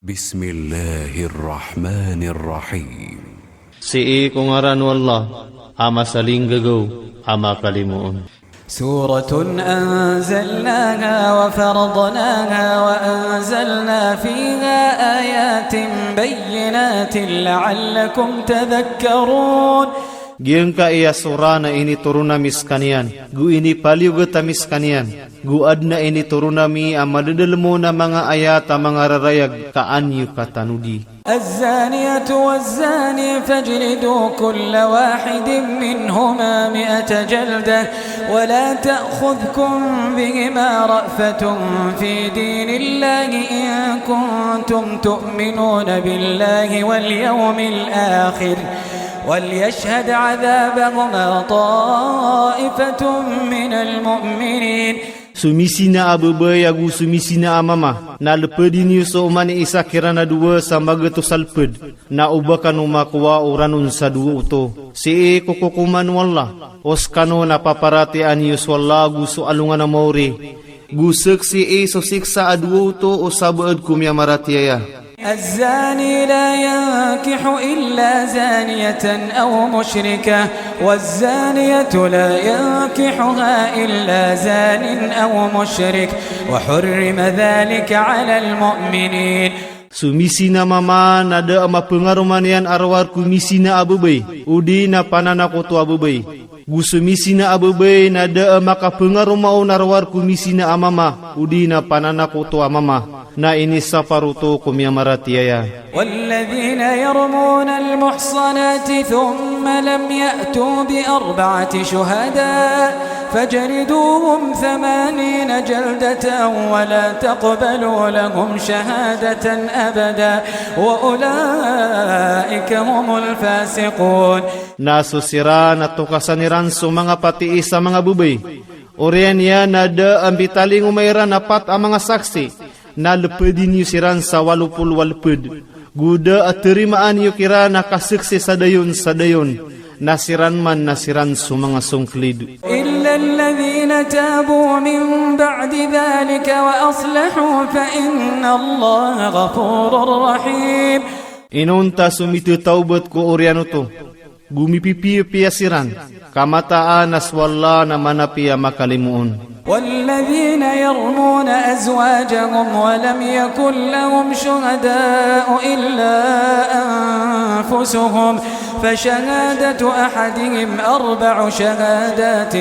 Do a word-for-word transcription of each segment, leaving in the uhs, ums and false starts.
Bismillahirrahmanirrahim. Sii ko ngaran o Allah, a masalinggagaw, a makalimoon. سورة أنزلناها وفرضناها وأنزلنا فيها آيات بينات لعلكم تذكرون. Giyangkai a surah na initoron ami skaniyan, go inipaliyogat ami skaniyan, go aden a initoron ami a madadalem on a manga ayat a manga rarayag ka an iyo katanodi. الزانية والزاني فاجلدوا كل واحد منهما مائة جلدة ولا تأخذكم بهما رأفة في دين الله إن كنتم تؤمنون بالله واليوم الآخر وليشهد عذابهما طائفة من المؤمنين. So misina a babay ago so misina a mama, na lepedi niyo so omani isa kiran a dowa sa magatos a leped, na o ba kano makowa o ranon sa dowa oto. Sii ko kokoman o Allah, o sekano na paparatiyayaan iyo so Allah ago so alongan a maori. Go seksii so siksa a dowa oto o sabaad ko miyamaratiyaya. الزاني لا ينكح إلا زانية أو مشركة والزانية لا ينكحها إلا زان أو مشرك وحرم ذلك على المؤمنين. So misina a mama na da a mapengaroma niyan a rowar ko misina a babay, odi na pananakoto a babay. Go so misina a babay na da a makapengaroma on a rowar ko misina a mama, odi na pananakoto a mama, na inisaparoto ko miyamaratiyaya. والذين يرمون المحصنات ثم لم يأتوا بأربعة شهداء فاجلدوهم ثمانين جلدة ولا تقبلوا لهم شهادة أبدا وأولئك هم الفاسقون. Na so siran a tokasan iran so manga patii sa manga babay, oriyan iyan a da a mbitalingoma iran a pat a manga saksi, na lepedi niyo siran sa walo polo a leped. Go da a terimaan iyo kiran a kaseksi sa dayon sa dayon, na siran man na siran so manga songkelid. إلا الذين تابوا من بعد ذلك وأصلحوا فإن الله غفور رحيم. Inonta so mitetawbat ko oriyan oto, go mipipiyapiya siran, ka mataan a so Allah na manapiya makalimoon. والذين يرمون أزواجهم ولم يكن لهم شهداء إلا أنفسهم فشهادة أحدهم أربع شهادات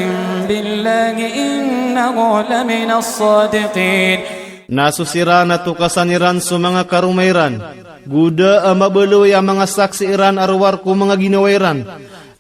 بالله إنه لمن الصادقين. Na so siran a tokasan iran so manga karoma iran, go da a mabaloy a manga saksi iran a rowar ko manga ginawa iran.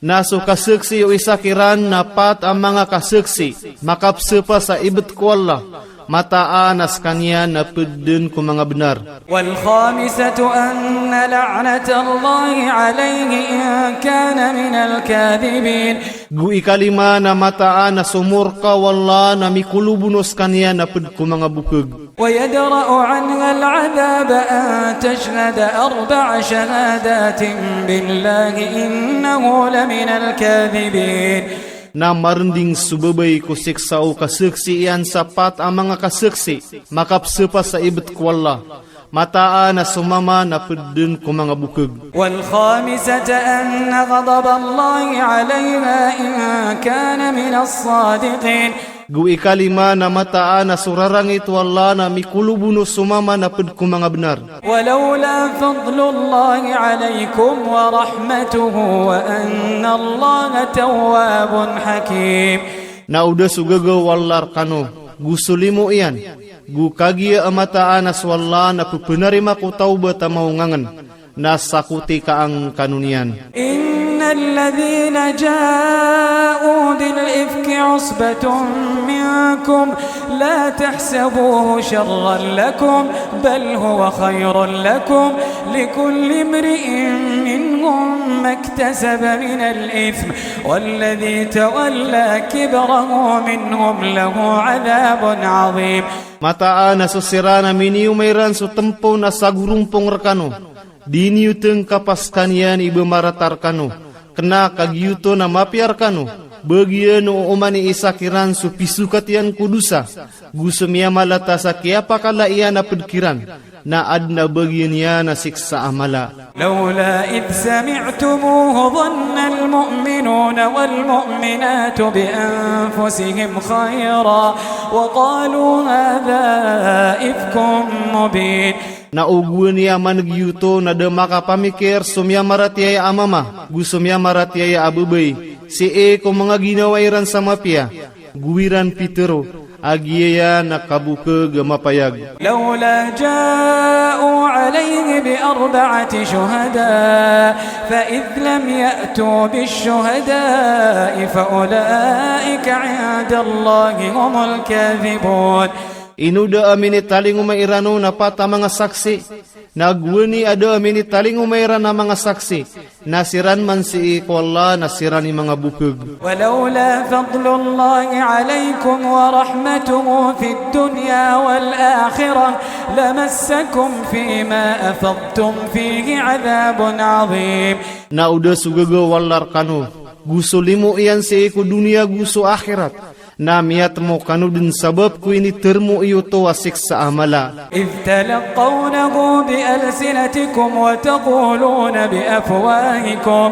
Na so kaseksi o isa kiran na pat a manga kaseksi, makapsepa sa ibet ko Allah, mataan a sekaniyan na peden ko manga benar. والخامسة أن لعنة الله عليه إن كان من الكاذبين. Go ikalima na mataan a so morka o Allah na mikolobono sekaniyan na ped ko manga bokeg. ويدرأ عنها العذاب أن تشهد أربع شهادات بالله إنه لمن الكاذبين. Na marending so babay ko siksa o kaseksi iyan sa pat a manga kaseksi, makapsepa sa ibet ko Allah. Mataan a so mama na peden ko manga bokeg. والخامسة أن غضب الله عليها إن كان من الصادقين. Go ikalima na mataan a so rarangit o Allah na mikolobono so mama na ped ko manga benar. ولولا فضل الله عليكم ورحمته وأن الله تواب حكيم. Na o da so gagaw o Allah rekano, go so limo iyan, go kagiya a mataan a so Allah na pepenarima ko tawbat a maongangen, na sakoti ka angkano niyan. إن الذين جاءوا بالإفك عصبة منكم لا تحسبوه شرا لكم بل هو خير لكم لكل امرئ منهم ما اكتسب من الإثم والذي تولى كبره منهم له عذاب عظيم. Mataan a so siran a miniyoma iran so tempo na sagorompong rekano, di niyo tengkapa sekaniyan i ba marata rekano, kena ka giyoto na mapiya rekano, Bagian o oman i isa kiran so pisokat iyan ko dosa, go so miyamalata sa kiyapakala iyan a ped kiran, na aden a bagian iyan a siksa a mala. لولا إذ سمعتموه ظن المؤمنون والمؤمنات بأنفسهم خيرا وقالوا هذا إفك مبين. Na o gowani a maneg iyoto na da makapamikir so miyamaratiyaya a mama go so miyamaratiyaya a babay sii ko manga ginawa iran sa mapiya, go iran pitero a giyaya na kabokeg a mapayag. لولا جاءوا عليه بأربعة شهداء فإذ لم يأتوا بالشهداء فأولئك عند الله هم الكاذبون. Ino da a minitalingoma iran on a pat a manga saksi, na gowani a da a minitalingoma iran a manga saksi, na siran man sii ko Allah na siran i manga bokeg. ولولا فضل الله عليكم ورحمته في الدنيا والآخرة لمسكم فيما أفضتم فيه عذاب عظيم. Na o da so gagaw o Allah rekano, go so limo iyan sii ko doniya go so akhirat, na miyatemo kano den sabap ko initermo iyoto a siksa a mala. إذ تلقونه بألسنتكم وتقولون بأفواهكم،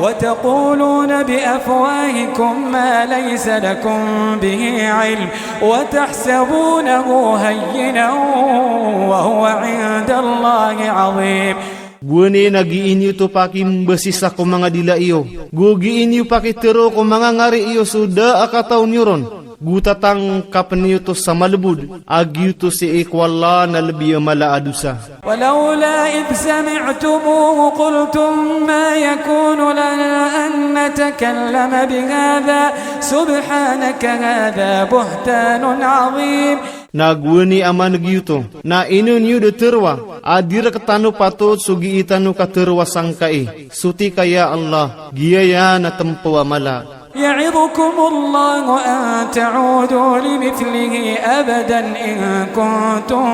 وتقولون بأفواهكم ما ليس لكم به علم، وتحسبونه هينا وهو عند الله عظيم. Gowani na gii niyo oto pakimbasisa ko manga dila iyo, go gii niyo pakitero ko manga ngari iyo so da a kataw niyo ron, go tatangkapen iyo oto sa malebod a giyoto sii ko Allah na lebi a mala a dosa. ولولا إذ سمعتموه قلتم ما يكون لنا أن نتكلم بهذا سبحانك هذا بهتان عظيم. Na gowani a maneg iyoto, na ino niyo da teroa a di rektano patot so gii tano kateroa sangkai, soti ka ya Allah, giyaya na tempo a mala. يعظكم الله أن تعودوا لمثله أبدا إن كنتم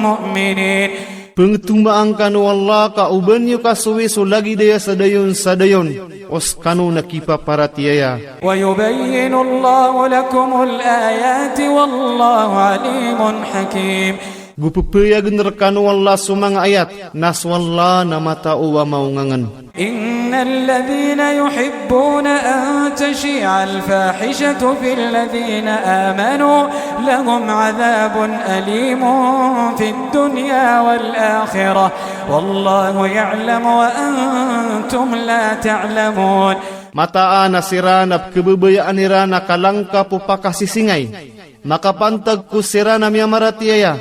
مؤمنين. Pengetomaan kano o Allah ka oba niyo kasowi so lagid aya sa dayon sa dayon, o sekano na kipaparatiyaya. ويبين الله لكم الآيات والله عليم حكيم. Go pepayagen rekano o Allah so manga ayat, na so Allah na matao a maongangen. إن الذين يحبون أن تشيع الفاحشة في الذين آمنوا لهم عذاب أليم في الدنيا والآخرة والله يعلم وأنتم لا تعلمون. Mataan a siran a pekebabayaan iran a kalangkap o pakasisingay makapantag ko siran a miyamaratiyaya,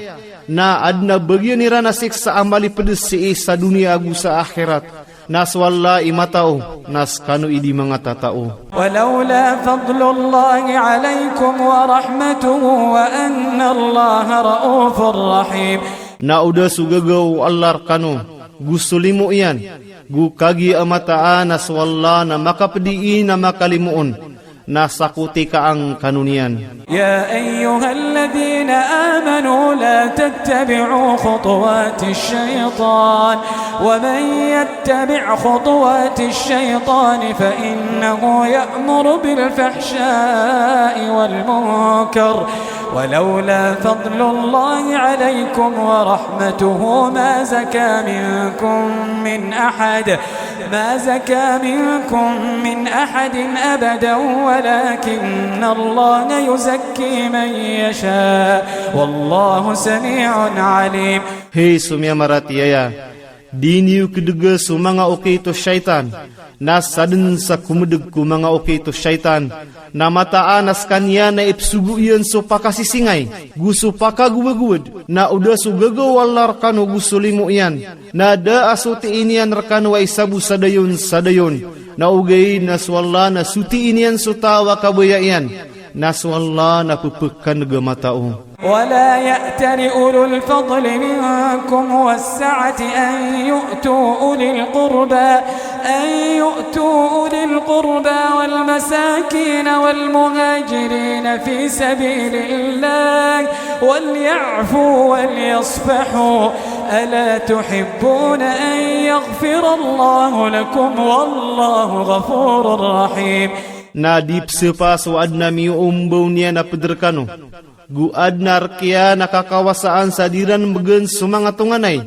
na aden a bagian iran a siksa a malipedes sii sa doniya ago sa akhirat. Na so Allah i matao, na sekano i di manga tatao. ولولا فضل الله عليكم ورحمته وأن الله رءوف رحيم. Na o da so gagaw o Allah rekano, go so limo iyan, go kagiya a mataan a so Allah na makapedii na makalimoon, na sakoti ka angkano niyan. يا أيها الذين آمنوا لا تتبعوا خطوات الشيطان ومن يتبع خطوات الشيطان فإنه يأمر بالفحشاء والمنكر ولولا فضل الله عليكم ورحمته ما زكى منكم من أحد ما زكى منكم من أحد أبدا ولكن الله يزكي من يشاء والله سميع عليم. Hay so miyamaratiyaya, di niyo kedega so manga okit o shaytan, na saden sa komedeg ko manga okit o shaytan, na mataan a sekaniyan na ipesogo iyan so pakasisingay, go so pakagowagowad, na o da so gagaw o Allah rekano go so limo iyan, na da a sotii niyan rekano a isa bo sa dayon sa dayon, na ogaid na so Allah na sotii niyan so taw a kabaya iyan, na so Allah na pepekaneg a matao. ولا يأتل أولو الفضل منكم والسعة أن يؤتوا أولي القربى أن يؤتوا أولي القربى والمساكين والمهاجرين في سبيل الله وليعفوا وليصفحوا ألا تحبون أن يغفر الله لكم والله غفور رحيم. Na di psapa so adn a miyoombaw niyan a pd rkano, go adn a rk iyan a kakawasaan sa di ran mbgan so manga tonganay,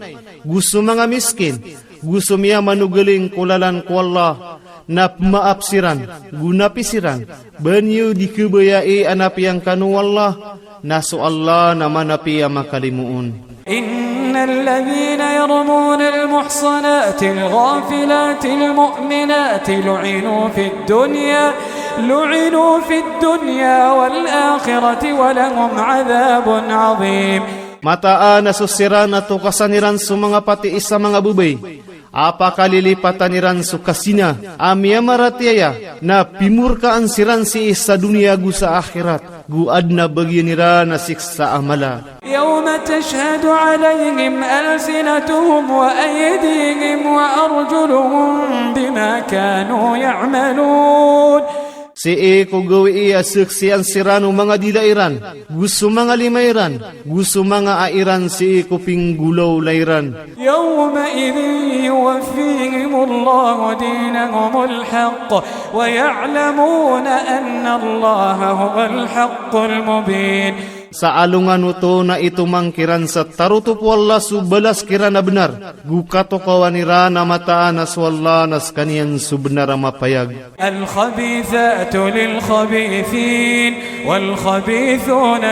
go so manga miskin, go so miyamanogaling ko lalan ko Allah, na pmaap siran, go napi siran, ba niyo di khabayai a napiya ngkano o Allah, na so Allah na manapi a makalimoon. إن الذين يرمون المحصنات الغافلات المؤمنات لعنوا في الدنيا، لعنوا في الدنيا والآخرة ولهم عذاب عظيم. Mataan a so siran a tokasan iran so manga pati isa manga babay a pakalilipatan iran so kazina a miyamaratiyaya, na pimorkaan siran sii sa doniya go sa akhirat, go adn a bagian iran a siksa a mala. يوم تشهد عليهم ألسنتهم وأيديهم وأرجلهم بما كانوا يعملون. Sii ko gawii a saksian siran o manga dila iran, go so manga lima iran, go so manga ai ran sii ko pinggolawla iran. يومئذ يوفيهم الله دينهم الحق ويعلمون أن الله هو الحق المبين. Sa alongan oto na itomang kiran sa tarotop o Allah so balas kiran a bnar, go katokawan iran a mataan a so Allah na skaniyan so bnar a mapayag. الخبيثات للخبيثين والخبيثون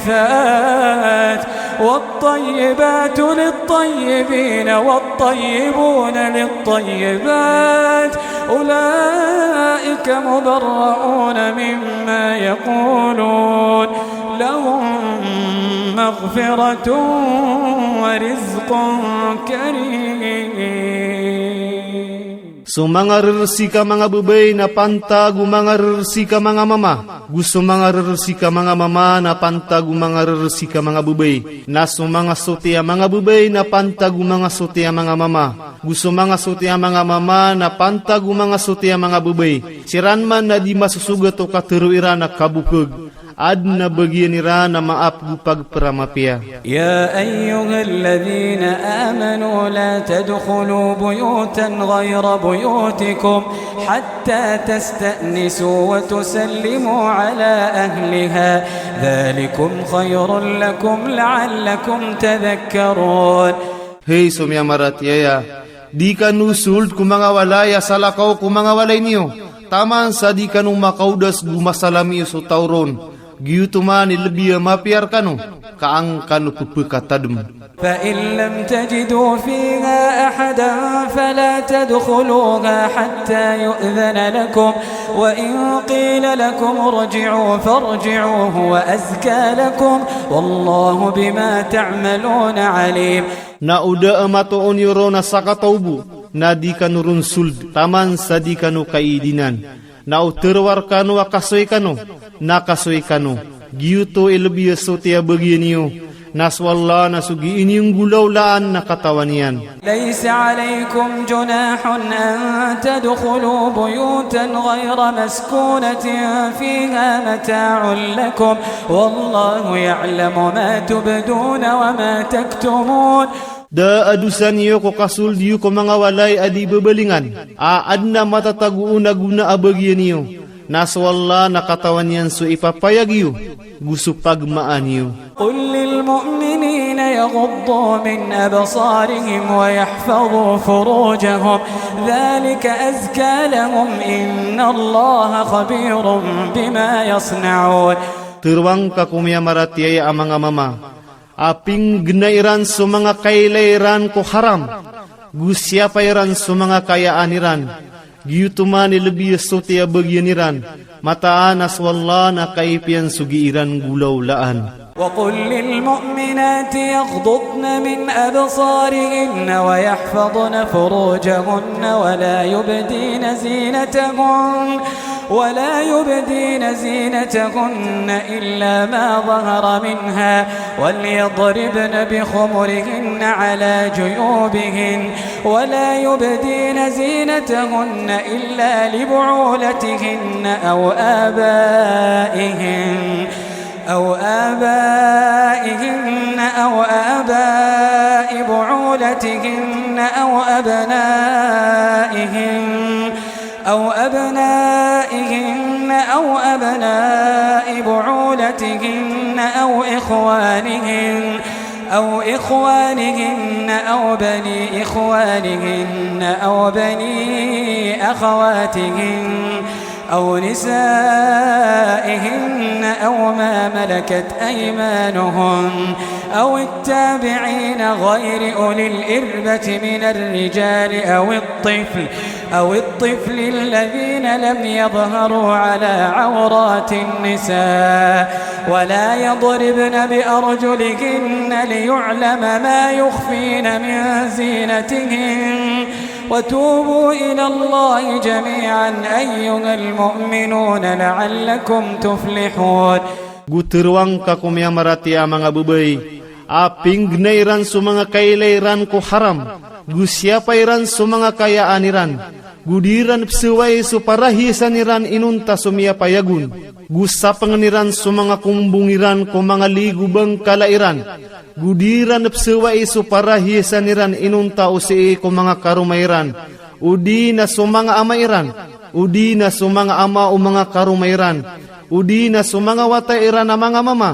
للخبيثات والطيبات للطيبين والطيبون للطيبات أولئك مبرؤون مما يقولون لهم مغفرة ورزق كريم. So manga rersik a manga babay na pantag o manga rersik a manga mama, go so manga rersik a manga mama na pantag o manga rersik a manga babay, na so manga soti a manga babay na pantag o manga soti a manga mama, go so manga soti a manga mama na pantag o manga soti a manga babay. Siran man na di masosogat o katharo iran a kabokag, adn a bagian iran a maap go pagpr a mapiya. يا أيها الذين آمنوا لا تدخلوا بيوتا غير بيوتكم حتى تستأنسوا وتسلموا على أهلها ذلكم خير لكم لعلكم تذكرون. Hay so miyamaratiyaya, di kano sold ko manga walay a salakaw ko manga walay niyo, taman sa di kano makaodas go masalam iyo so taw ron. Giyoto man i lbi a mapiya rkano, ka an kano pphakatadm. فإن لم تجدوا فيها أحدا فلا تدخلوها حتى يؤذن لكم، وإن قيل لكم ارجعوا فارجعوا هو أزكى لكم، والله بما تعملون عليم. Na o da a matoon iyo ron a sakataw bo, na di kano ron sold, taman sa di kano kaidinan. Na o tharoa rkano a kasoy kano, na kasoy kano. Giyoto i lbi a soti a bagian iyo, na so Allah na so gii niyo nggolawlaan na katawan iyan. ليس عليكم جناح أن تدخلوا بيوتا غير مسكونة فيها متاع لكم والله يعلم ما تبدون وما تكتمون. Da a dosa niyo ko kasold iyo ko manga walay a di babalingan, a adn a matatago on a gona a bagian iyo, na so Allah na katawan iyan so ipapayag iyo go so pagmaan iyo. قل للمؤمنين يغضوا من أبصارهم ويحفظوا فروجهم ذلك أزكى لهم إن الله خبير بما يصنعون. Tharoa ngka ko miyamaratiyaya a manga mama, a pinggna iran so manga kailay iran ko haram, go siyapa iran so manga kayaan iran. Giyoto man i lbi a soti a bagian iran, mataan a so Allah na kaipiyan so gii ran nggolawlaan. وقل للمؤمنات يغضضن من أبصارهن ويحفظن فروجهن ولا يبدين زينتهن ولا يبدين زينتهن إلا ما ظهر منها وليضربن بخمرهن على جيوبهن ولا يبدين زينتهن إلا لبعولتهن أو آبائهن أو آبائهن أو آباء بعولتهن أو أبنائهن أو أبنائهن أو أبناء بعولتهن أو إخوانهن أو إخوانهن أو بني إخوانهن أو بني أخواتهن أو نسائهن أو ما ملكت أيمانهن أو التابعين غير أولي الإربة من الرجال أو الطفل أو الطفل الذين لم يظهروا على عورات النساء ولا يضربن بأرجلهن ليعلم ما يخفين من زينتهن وتوبوا إلى الله جميعا أيها المؤمنون لعلكم تفلحون. Go tharoang ka ko miyamaratiyaya a manga babay a pinggnay ran so manga kailay ran ko haram, go siyapay ran so manga kayaan iran, go di ran psawai so parahiyasan iran inonta so miyapayagon, go sapngan iran so manga kombong iran ko manga ligo bangkala iran, go di ran psawai so parahiyasan iran inonta o sii ko manga karoma iran, o di na so manga ama iran, o di na so manga ama o manga karoma iran, o di na so manga wata iran a manga mama,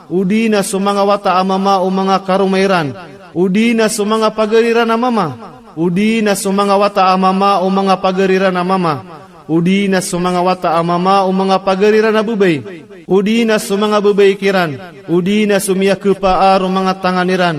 o di na so manga wata a mama o manga karoma iran, o di na so manga pagari ran a mama, o di na so manga wata a mama o manga pagari ran a mama, o di na so manga wata a mama o manga pagari ran a babay, o di na so manga babay kiran, o di na so miyakhapaar o manga tangan iran,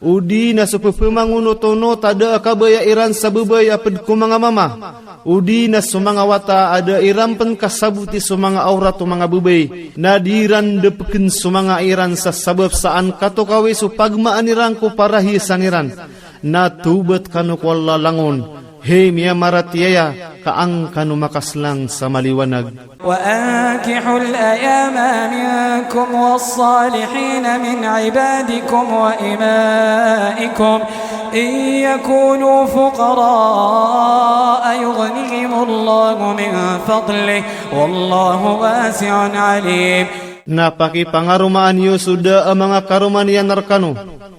o di na so pphamangonotonot a da a kabaya iran sa babay a pd ko manga mama, o di na so manga wata a da iran pn kasaboti so manga awrat o manga babay, na di ran dpkn so manga ai ran sa sabap sa an katokawi so pagmaan iran ko parahiyasan iran. Na tawbat kano ko Allah langon, hay miyamaratiyaya, ka an kano makaslang sa maliwanag. وأنكحوا الأيامى منكم والصالحين من عبادكم وإمائكم إن يكونوا فقراء يغنهم الله من فضله والله واسع عليم. Na pakipangaromaan iyo so da a manga karoma niyan rkano,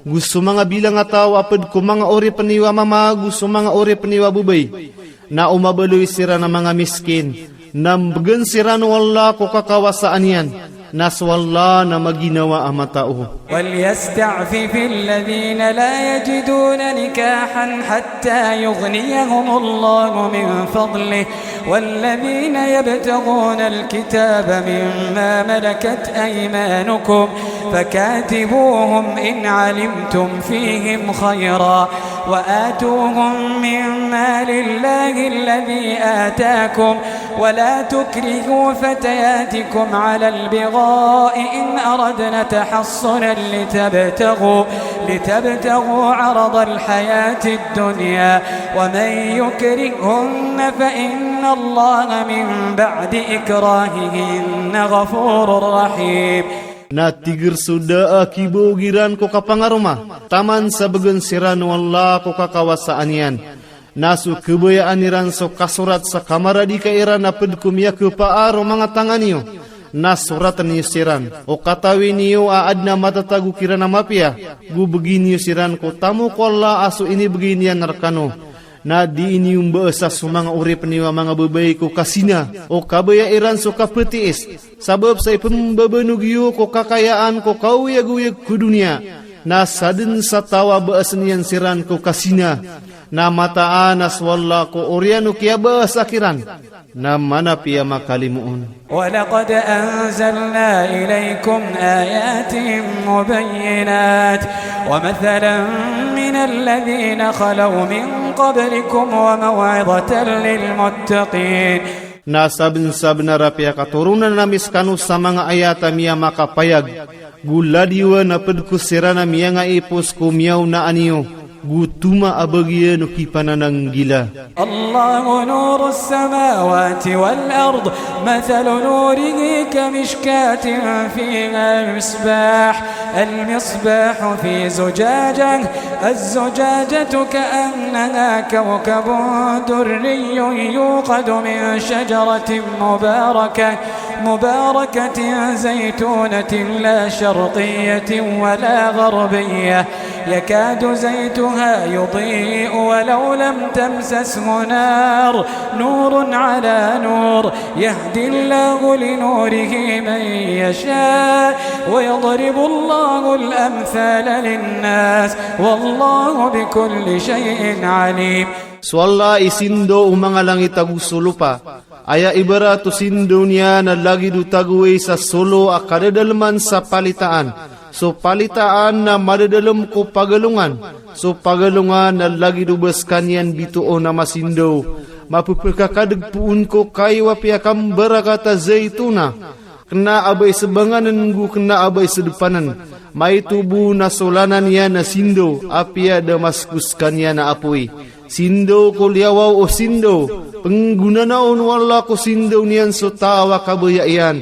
go so manga bilang a taw a pd ko manga oripn iyo a mama go so manga oripn iyo a babay. Na o mabaloy siran a manga miskin, na mbgan siran o Allah ko kakawasaan iyan, na so Allah na maginawa a matao. وليستعفف الذين لا يجدون نكاحا حتى يغنيهم الله من فضله والذين يبتغون الكتاب مما ملكت أيمانكم فكاتبوهم إن علمتم فيهم خيرا وآتوهم من مال الله الذي آتاكم ولا تكرهوا فتياتكم على البغاء إن أردن تحصنا لتبتغوا، لتبتغوا عرض الحياة الدنيا ومن يكرهن فإن الله من بعد إكراههن غفور رحيم. Na tig iran so da a kibaog iran ko kapangaroma, taman sa bgan siran o Allah ko kakawasaan iyan. Na so kabayaan iran so kasorat sa kamaradika iran a pd ko miyakhapaar o manga tangan iyo, na soratn iyo siran. O katawi niyo a adn a matatago kiran a mapiya, go bgi niyo siran ko tamok o Allah a so inibgay niyan rkano. Na dii niyo mbaasa so manga oripn iyo a manga babay ko kazina, o kabaya iran so kaptiis, sabap sa ipmbabanog iyo ko kakayaan ko kaoyagoyag ko doniya. Na sadn sa taw a baasn iyan siran ko kazina, na mataan a so Allah ko oriyan o kiyabaasa kiran, na manapiya makalimoon. ولقد أنزلنا إليكم آيات مبينات ومثلا من الذين خلوا من قبلكم وموعظة للمتقين. Na sabnsabnar a piyakatoronan ami skano sa manga ayat a miyamakapayag, go ladiwan a pd ko siran a miyangaipoon ko miyaona aniyo, go toma a bagian o kipanananggila. الله نور السماوات والأرض، مثل نوره كمشكاة فيها مصباح، المصباح في زجاجة، الزجاجة كأنها كوكب دري يوقد من شجرة مباركة، مباركة زيتونة لا شرقية ولا غربية يكاد زيتها يضيء ولو لم تمسسه نار نور على نور يهدي الله لنوره من يشاء ويضرب الله الأمثال للناس والله بكل شيء عليم. So Allah i sindaw o manga langit ago so lopa. Aya ibarat o sindaw niyan na lagid o tagoway sa solo a kadadaleman sa palitaan. So palitaan na madadalem ko pagalongan. So pagalongan na lagid o ba sekaniyan bitoon a masindaw. Mapepekakadeg poon ko kayo apiya kambarakat a zaytuna. Kena a ba i sebanganen go kena a ba i sedepanen. Maito bo na so lanan iyan a sindaw, apiya da masko sekaniyan a apoy. Sindaw ko liyawaw o sindaw. Penggonanao o Allah ko sindaw niyan so taw a kabaya iyan.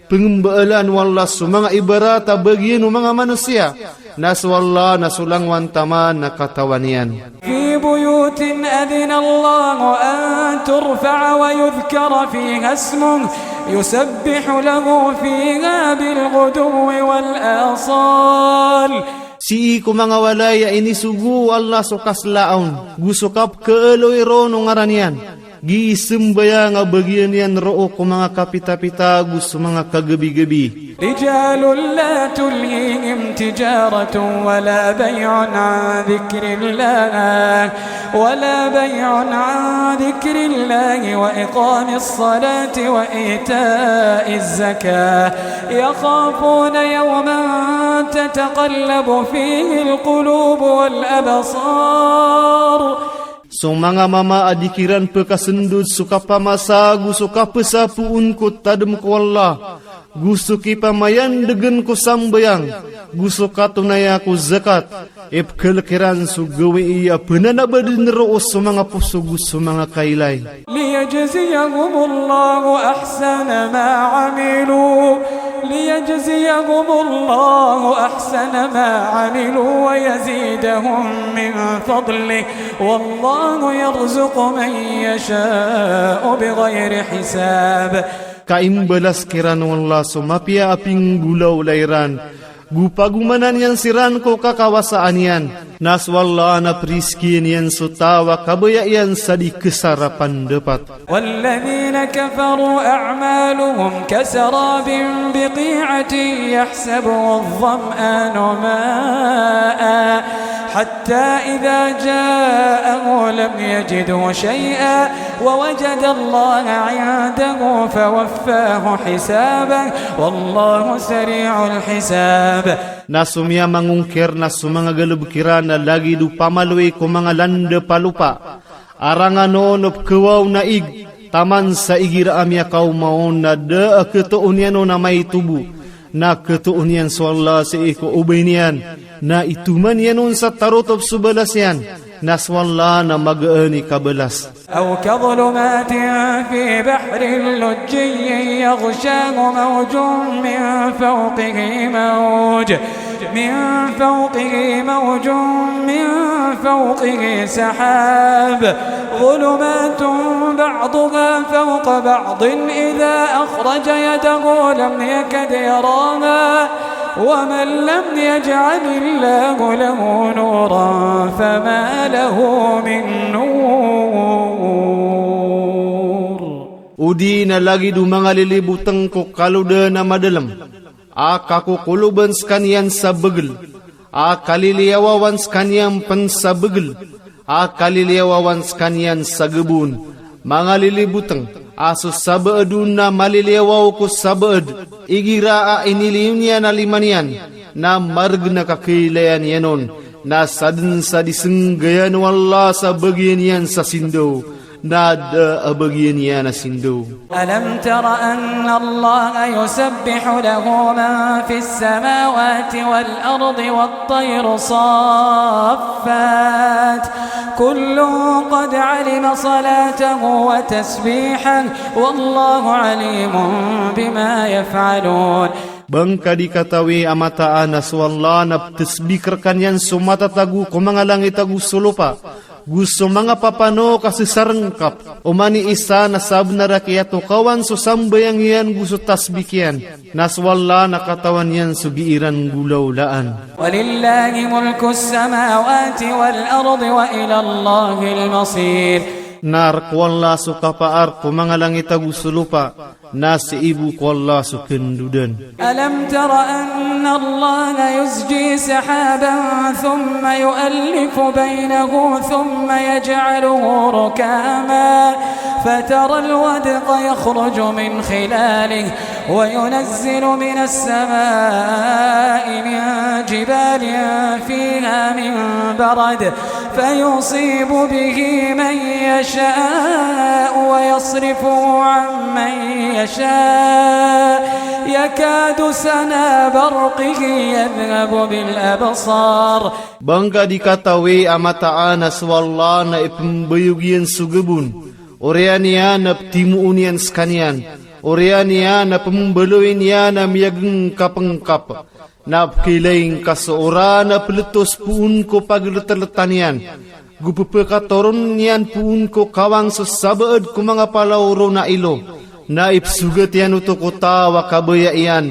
Pengembaalan o Allah so manga ibarat a bagian o manga manosiya. Na so Allah na so langowan taman na katawan iyan. في بيوت أذن الله أن ترفع ويذكر فيها اسمه يسبح له فيها بالغدو والآصال. Sii ko manga walay a inisogo o Allah so kaselaaon, go so kapekhaaloy ron o ngaran iyan. Gii sembayang a bagian iyan roo ko manga kapitapita go so manga kagabigabi. رجال لا تلهيهم تجارة ولا بيع عن ذكر الله ولا بيع عن ذكر الله وإقام الصلاة وإيتاء الزكاة يخافون يوما تتقلب فيه القلوب والأبصار. So manga mama a di kiran pekasendod so kapamasa go so kapesapoon ko tadem ko Allah, go so kipamayandegen ko sambayang, go so katonaya ko zakat, ipekhalek iran so gawii a penanabaden roo so manga poso go so manga kailay. ليجزيهم الله أحسن ما عملوا، ليجزيهم الله أحسن ما عملوا ويزيدهم من فضله، والله يرزق من يشاء بغير حساب. Ka imbalas kiran o Allah so mapiya a pinggolawla iran, go pagomanan iyan siran ko kakawasaan iyan. Na so Allah na perizkian iyan so taw a kabaya iyan sa di kesarapan dapat. والذين كفروا أعمالهم كسراب بقيعة يحسبه الظمآن ماء حتى إذا جاءه لم يجده شيئا ووجد الله عنده فوفاه حسابه والله سريع الحساب. Na so miyamangongkir na so manga galebek iran a lagid o pamaloy ko manga landap a lopa a rangan on o pekhawaw na ig, taman sa igira a miyakaoma on na da a khatoon iyan on a maito bo. Na khatoon iyan so Allah sii ko obay niyan, na itoman iyan on sa tarotop so balas iyan, na so Allah na magaan i kabalas. أو كظلمات في بحر لجي يغشاه موج من فوقه موج، من فوقه موج، من فوقه سحاب، ظلمات بعضها فوق بعض إذا أخرج يده لم يكد يراها، ومن لم يجعل الله له نورا فما له من نور. Odi na lagid o manga liliboteng ko kalodan a madalem a kakokoloban sekaniyan sa begel, a kaliliyawawan sekaniyan pen sa begel, a kaliliyawawan sekaniyan sa gebon. Manga liliboteng a so sabaad on na maliliyawaw ko sabaad igira a iniliyo niyan a lima niyan, na maregen a kakailayan iyan on, na saden sa di senggayan o Allah sa bagian iyan sa sindaw, na da a bagian iyan a sindaw. ألم تر أن الله يسبح له من في السماوات والأرض والطير صافات كل قد علم صلاته وتسبيحه والله عليم بما يفعلون. Ba ngka di katawi a mataan a so Allah na petesbik rekaniyan so matatago ko manga langit ago so lopa, Go so manga papanok a sesarengkap, oman i isa na sabnar a kiyatokawan so sambayang iyan go so tasbik iyan, na so Allah na katawan iyan so gii ran golawlaan. ولله ملك السماوات والأرض وإلى الله المصير. Na rk o Allah so kapaar ko manga langit ago so lopa, na sii bo ko Allah so kendodan. ألم تر أن الله يزجي سحابا ثم يؤلف بينه ثم يجعله ركاما فترى الودق يخرج من خلاله وينزل من السماء من جبال فيها من برد فيصيب به من يشاء ويصرفه عن من يشاء يكاد سنا برقه يذهب بالأبصار. Ba ngka di katawi a mataan a so Allah na ipembayog iyan so gebon, oriyan iyan a petimoon iyan sekaniyan, oriyan iyan a pembaloyin iyan a miyagengkapengkap. Na pekilay ngka so oran a peletos poon ko pageleteleta niyan, go pepekatoron iyan poon ko kawang so sabaad ko manga palaw ron a ilo. Na ipesogat iyan oto ko taw a kabaya iyan,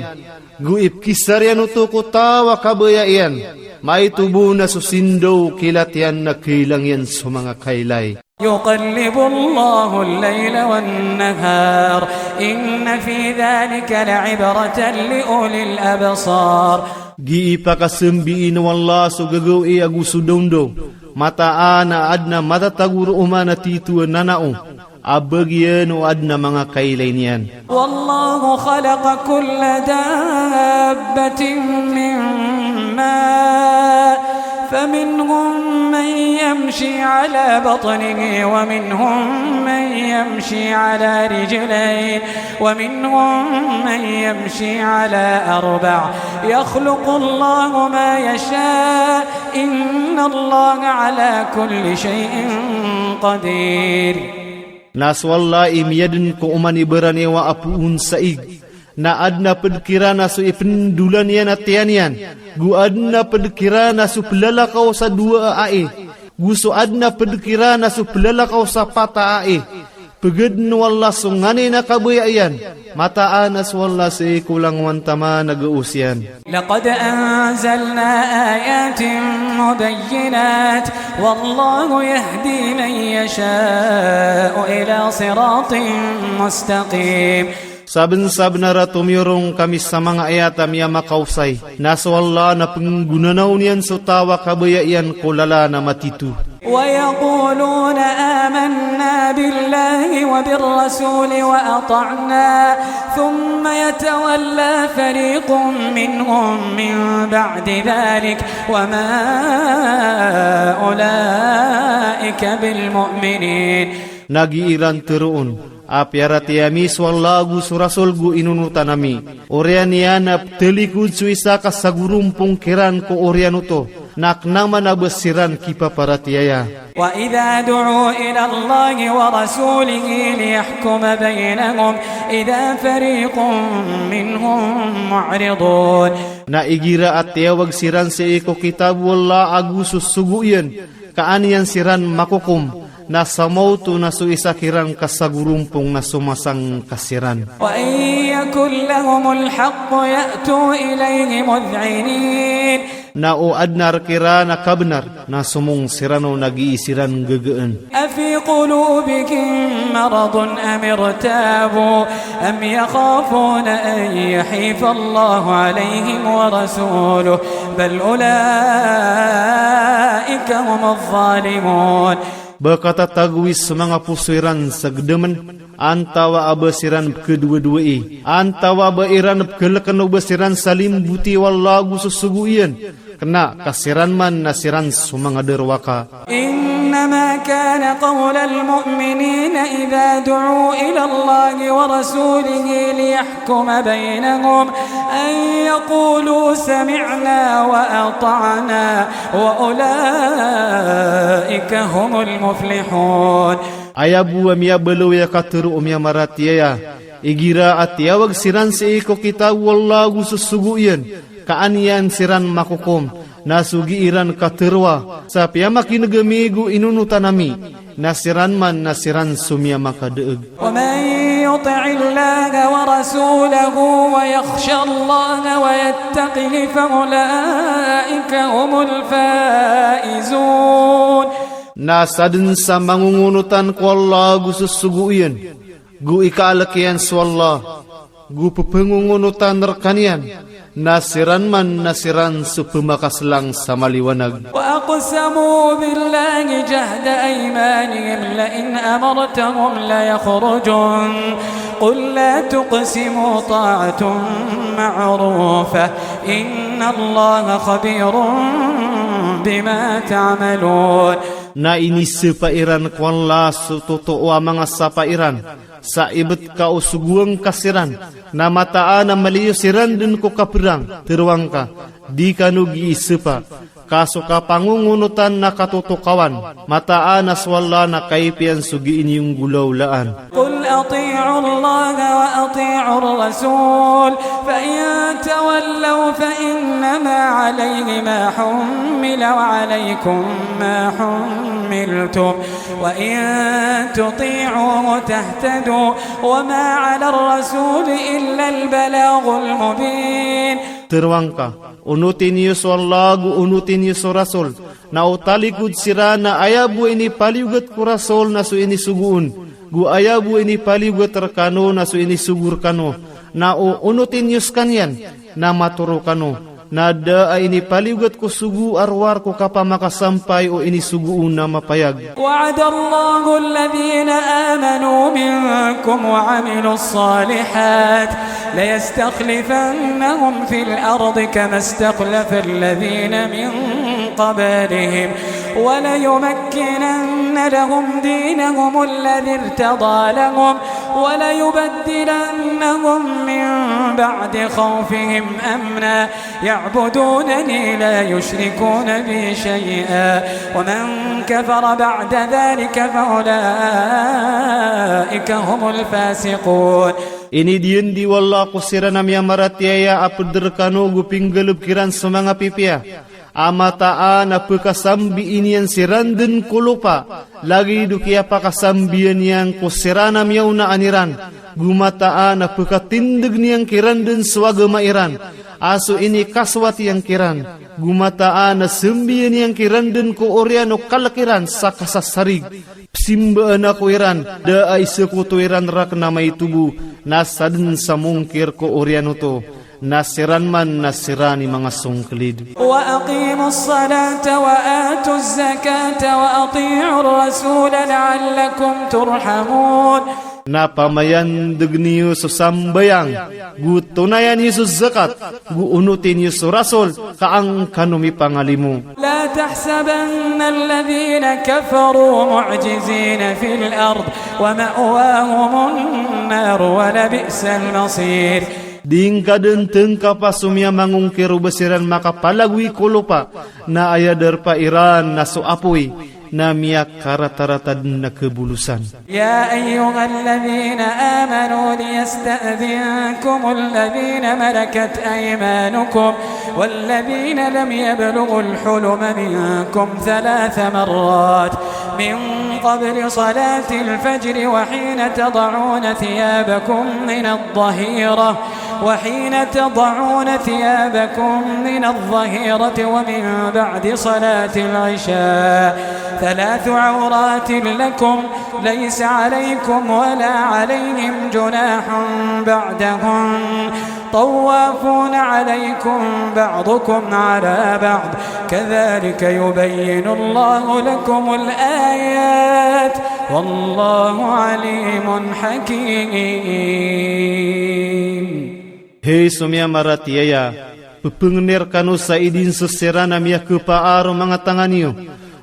go ipekisar iyan oto ko taw a kabaya iyan. Maito bo na so sindaw kilat iyan na kailang iyan so manga kailay. يقلب الله الليل والنهار إن في ذلك لعبرة لأولي الأبصار. Gii pakasambiin o Allah so gagawii ago so dawndaw, mataan a aden a matatago roo man a tito a nanao, a bagian o aden a manga kailay niyan. والله خلق كل دابة من ماء فمنهم من يمشي على بطنه ومنهم من يمشي على رجلين ومنهم من يمشي على أربع يخلق الله ما يشاء إن الله على كل شيء قدير. Na so Allah i miyaden ko oman i baraniyawa a poon sa ig. Na aden a ped kiran a so ipendolan iyan a tiyan iyan, go aden a ped kiran a so pelalakaw sa dowa a ai, go so aden a ped kiran a so pelalakaw sa pat a ai. Pegaden o Allah so nganin a kabaya iyan, mataan a so Allah sii ko langowan taman a gaos iyan. لقد أنزلنا آيات مبينات والله يهدي من يشاء إلى صراط مستقيم. Sabensabenar a tomiyorong kami sa manga ayat a miyamakaosay, na so Allah na penggonanaw niyan so taw a kabaya iyan ko lalan a matito. ويقولون آمنا بالله وبالرسول وأطعنا ثم يتولى فريق منهم من بعد ذلك وما أولئك بالمؤمنين. Na gii ran teroon a piyaratiyaya mi so Allah ago so Rasul go inonotan ami. Oriyan iyan a petalikod so isa ka sagorompong kiran ko oriyan oto, na kena man a ba siran kipaparatiyaya. وإذا دعوا إلى الله ورسوله ليحكم بينهم إذا فريق منهم معرضون. Na igira a tiyawag siran sii ko kitab o Allah ago so sogo iyan, ka an iyan siran makokom, na samaoto na so isa kiran ka sagorompong na somasangka siran. وإن يكن لهم الحق يأتوا إليه مذعنين. Na o aden a rk iran a kabenar, na somong siran on a gii siran gegaan. أفي قلوبهم مرض أم ارتابوا أم يخافون أن يحيف الله عليهم ورسوله بل أولئك هم الظالمون. Ba katatagoi so manga poso iran sa gedamen, antawa a ba siran pekedowadowai, antawa a ba iran pekeleken o ba siran sa limboti o Allah ago so sogo iyan, kena ka siran man na siran so manga darowaka. إنما كان قول المؤمنين إذا دعوا إلى الله ورسوله ليحكم بينهم أن يقولوا سمعنا وأطعنا وأولئك هم المفلحون. Aya bo a miyabaloy a katero o miyamaratiyaya, igira a tiyawag siran sii ko kitab o Allah ago so sogo iyan, ka an iyan siran makokom, Na so gii ran katharo a sa piyamakin'g ami go inonotan ami, na siran man na siran so miyamakadaeg. ومن يطع الله ورسوله ويخش الله ويتقه فأولئك هم الفائزون. Na sadn sa mangongonotan ko Allah go sosogo iyan, go ikaalk iyan so Allah, go pphangongoonotan rkaniyan, na siran man na siran so pmakaslang sa maliwanag. وأقسموا بالله جهد أيمانهم لئن أمرتهم ليخرجن قل لا تقسموا طاعة معروفة إن الله خبير بما تعملون. Na inisapa iran ko Allah so totoo a manga sapa iran, sa ibt ka o sogoan ka siran, na mataan a maliyo siran dn ko kaprang. Tharoang ka, di kano gii sapa, ka so kapangongonotan na katotokawan, mataan a so Allah na kaipiyan so gii niyo nggolawlaan. قل أطيعوا الله وأطيعوا الرسول فإن تولوا فإنما عليه ما حمل وعليكم ما حملتم وإن تطيعوه تهتدوا وما على الرسول إلا البلاغ المبين. Tharoang ka, onoti niyo so Allah go onoti niyo so Rasul, na o talikod siran na aya bo inipaliyogat ko Rasul na so inisogo on, go aya bo inipaliyogat rkano na so inisogo rkano, na o onoti niyo skaniyan, na matoro kano, na da a inipaliyogat ko sogo a rowar ko kapamakasampay o inisogo on a mapayag. وعد الله الذين آمنوا منكم وعملوا الصالحات ليستخلفنهم في الأرض كما استخلف الذين من قبلهم وليمكنن لهم دينهم الذي ارتضى لهم وليبدلنهم من بعد خوفهم أمنا يعبدونني لا يشركون بي شيئا ومن كفر بعد ذلك فأولئك هم الفاسقون. Inidiyandi o Allah ko siran a miyamaratiyaya a pd rkano go pinggalbk iran so manga pipiya a mataan a pkasambiin iyan siran dn ko lopa, lagid o kiyapakasambian iyan ko siran a miyaonaan iran, go mataan a pkatindg niyan kiran dn so agama iran a so inikasowat iyan kiran, go mataan a sambian iyan kiran dn ko oriyan o kalk iran sa kasasarig. Psimbaan ako iran, da a isakoto iran rakn a maito bo, na sadn sa mongkir ko oriyan oto, na siran man na siran i manga songklid. وأقيموا الصلاة وآتوا الزكاة وأطيعوا الرسول لعلكم ترحمون. Na pamayandg niyo so sambayang, go tonaya niyo so zakat, go onoti niyo so Rasul, ka an kano mipangalimo. لا تحسبن الذين كفروا معجزين في الأرض ومأواهم النار ولبئس المصير. Di ngka dn tngkapa so miyamangongkir o ba siran makapalagoy ko lopa, na aya darpa iran na so apoy, na miyakaratarata dn a kabolosan. يا أيها الذين آمنوا ليستأذنكم الذين ملكت أيمانكم والذين لم يبلغوا الحلم منكم ثلاث مرات من قبل صلاة الفجر وحين تضعون ثيابكم من الظهيرة وحين تضعون ثيابكم من الظهيرة ومن بعد صلاة العشاء ثلاث عورات لكم ليس عليكم ولا عليهم جناح بعدهن طوافون عليكم بعضكم على بعض كذلك يبين الله لكم الآيات والله عليم حكيم. Hay so miyamaratiyaya, pphangni rkano sa idin so siran a miyakhapaar o manga tangan iyo,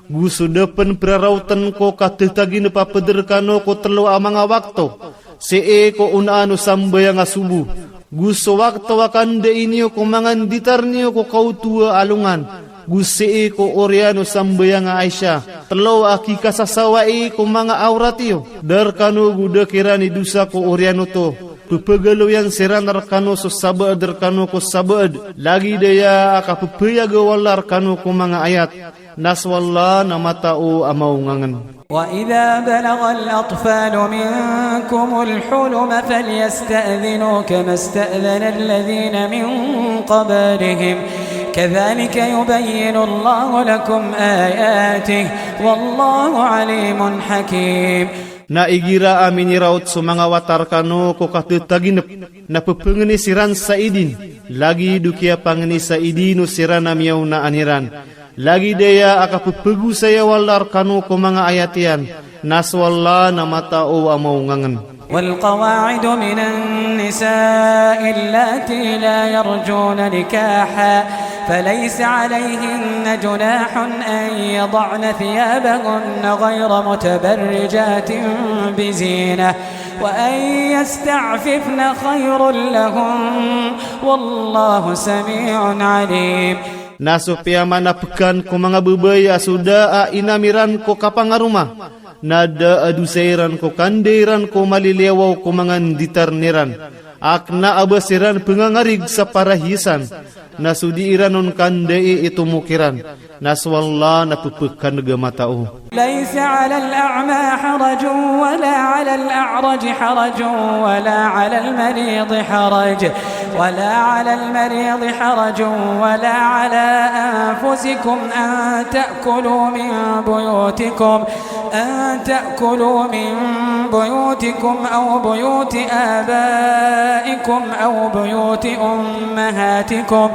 go so da pn praraotn ko katataginp a pd rkano ko tlo a manga wakto, sii ko onaan o sambayang a sobo, go so wakto a kandai niyo ko manga nditar niyo ko kaoto a alongan, go sii ko oriyan o sambayang a Isha, tlo a kikasasawai ko manga awrat iyo, da rkano go da kiran i dosa ko oriyan oto, Pphagaloyan siran rkano so sabaad rkano ko sabaad, lagid aya a kapphayaga o Allah rkano ko manga ayat, na so Allah na matao a maongangn. وإذا بلغ الأطفال منكم الحلم فليستأذنوا كما استأذن الذين من قبلهم كذلك يبين الله لكم آياته والله عليم حكيم. Na igira a miniraot so manga wata rkano ko katataginp, na pphangni siran sa idin, lagid o kiyapangni sa idin o siran a miyaonaan iran. Lagid aya a kapphagosayi o Allah rkano ko manga ayat iyan, na so Allah na matao a maongangn. والقواعد من النساء اللاتي لا يرجون نكاحا فليس عليهن جناح أن يضعن ثيابهن غير متبرجات بزينة وأن يستعففن خير لهن والله سميع عليم. Na so piyamanapkan ko manga babay a so da a inam iran ko kapangaroma, na da a dosa iran ko kanda iran ko maliliyawaw ko manga nditarn iran, a kna a ba siran pngangarig sa parahiyasan, na so di iran on kandai i tomok iran, na so Allah na pphakandg a matao. ليس على الأعمى حرج ولا على الأعرج حرج ولا على المريض حرج ولا على المريض حرج ولا على أنفسكم أن تأكلوا من بيوتكم أن تأكلوا من بيوتكم أو بيوت آبائكم أو بيوت أمهاتكم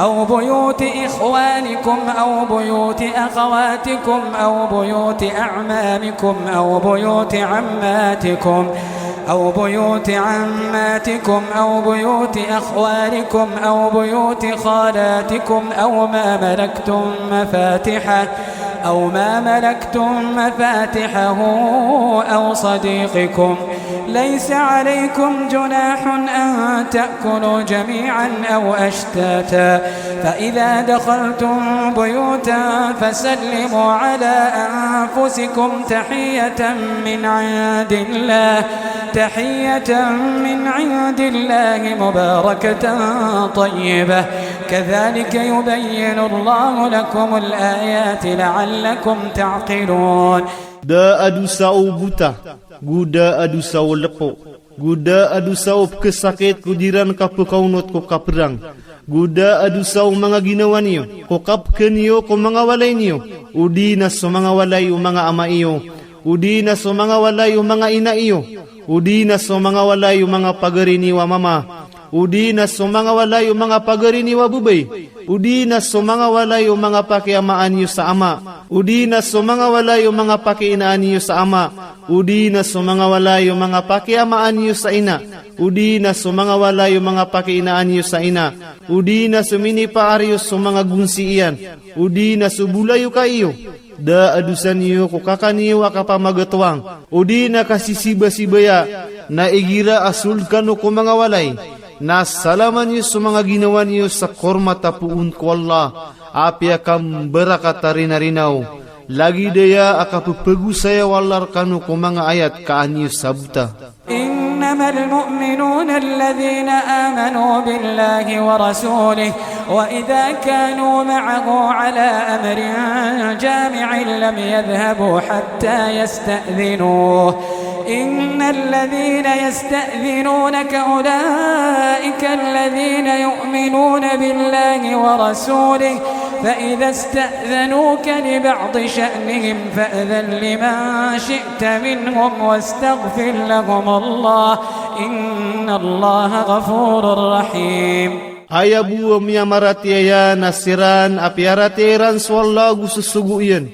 أو بيوت إخوانكم أو بيوت أخواتكم أو بيوت أعمامكم أو بيوت عماتكم أو بيوت عماتكم أو بيوت أخوالكم أو بيوت خالاتكم أو ما ملكتم مفاتحه أو ما ملكتم مفاتحه أو صديقكم، ليس عليكم جناح أن تأكلوا جميعا أو أشتاتا، فإذا دخلتم بيوتا فسلموا على أنفسكم تحية من عند الله، تحية من عند الله مباركة طيبة، كذلك يبين الله لكم الآيات لعلكم تعقلون. Da a dosa o bota, go da a dosa o lpo, go da a dosa o pkhasakit ko di ran kapkaonot ko kaprang, go da a dosa o manga ginawa niyo ko kapkhan iyo ko manga walay niyo, odi na so manga walay o manga ama iyo, odi na so manga walay o manga ina iyo, odi na so manga walay o manga pagari niyo a mama, odi na so manga walay o manga pagari niyo a babay, odi na so manga walay o manga pakiamaan iyo sa ama, odi na so manga walay o manga pakiinaan iyo sa ama, odi na so manga walay o manga pakiamaan iyo sa ina, odi na so manga walay o manga pakiinaan iyo sa ina, odi na so minipaar iyo so manga gonsi iyan, odi na so bolayoka iyo. Da a dosa niyo ko kaka niyo a kapamagatoang, odi na kasisibasibaya, na igira a sold kano ko manga walay, na salama niyo so manga ginawa niyo sa kormat a poon ko Allah a piyakambarakata rinarinaw, lagid aya a kapphagosaya o Allah rkano ko manga ayat ka an iyo sabota. إنما المؤمنون الذين آمنوا بالله ورسوله وإذا كانوا معه على أمر جامع لم يذهبوا حتى يستأذنوه إن الذين يستأذنونك أولئك الذين يؤمنون بالله ورسوله فإذا استأذنوك لبعض شأنهم فأذن لمن شئت منهم واستغفر لهم الله إن الله غفور رحيم. Aya bo a miyamaratiyaya na siran a piyaratiyaya iran so Allah ago so sogo iyan.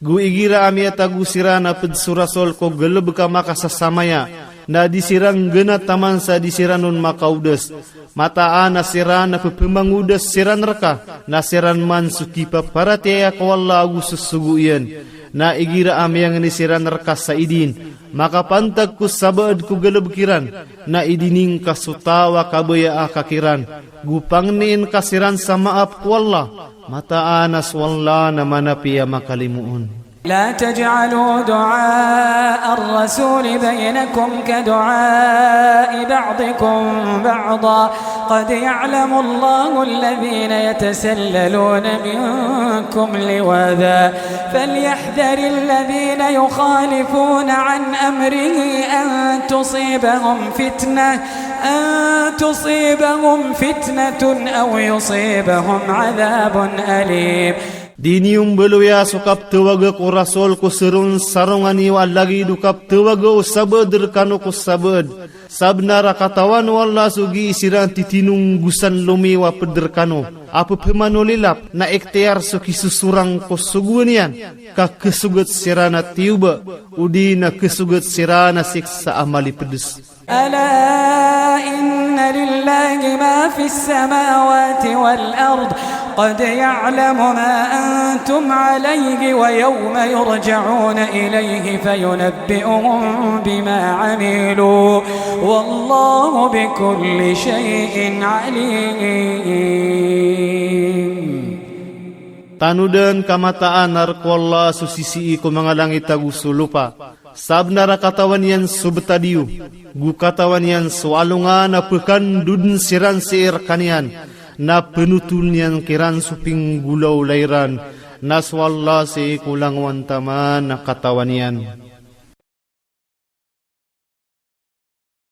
Go igira a miyatago siran a pd so Rasul ko galbk a makasasamaya, na di siran nggnat taman sa di siran on makaodas. Mataan a siran a pphamangodas siran rka, na siran man so kipaparatiyaya ko Allah ago so sogo iyan. Na igira a miyangni siran rka sa idin, makapantag ko sabaad ko galbk iran, na idinin ka so taw a kabaya a kakiran, go pangnin ka siran sa maap ko Allah, mataan a so Allah na manapiya makalimoon. لا تجعلوا دعاء الرسول بينكم كدعاء بعضكم بعضا، قد يعلم الله الذين يتسللون منكم لواذا، فليحذر الذين يخالفون عن أمره أن تصيبهم فتنة، أن تصيبهم فتنة أو يصيبهم عذاب أليم. Di niyo mbaloya so kaptawaga ko Rasul ko saron-sarongan iyo a lagid o kaptawaga o sabaad rkano ko sabaad. Sabnar a katawan o Allah so gii siran titinonggosan lomiyo a pd rkano a pphamanolilap na iktiyar so kisosorang ko sogoan iyan, ka khasogat siran a tiyoba, odi na khasogat siran a siksa a malipds. ألا إن لله ما في السماوات والأرض، قد يعلم ما أنتم عليه ويوم يرجعون إليه فينبئهم بما عملوا، والله بكل شيء عليم. Tanodan ka mataan a rk o Allah so sisii ko manga langit ago so lopa. Sabnar a katawan iyan so btad iyo, go katawan iyan so alongan a pkandodn siran sii rkaniyan, na pnotoln iyan kiran so pinggolawla iran, na so Allah sii ko langowan taman a katawan iyan.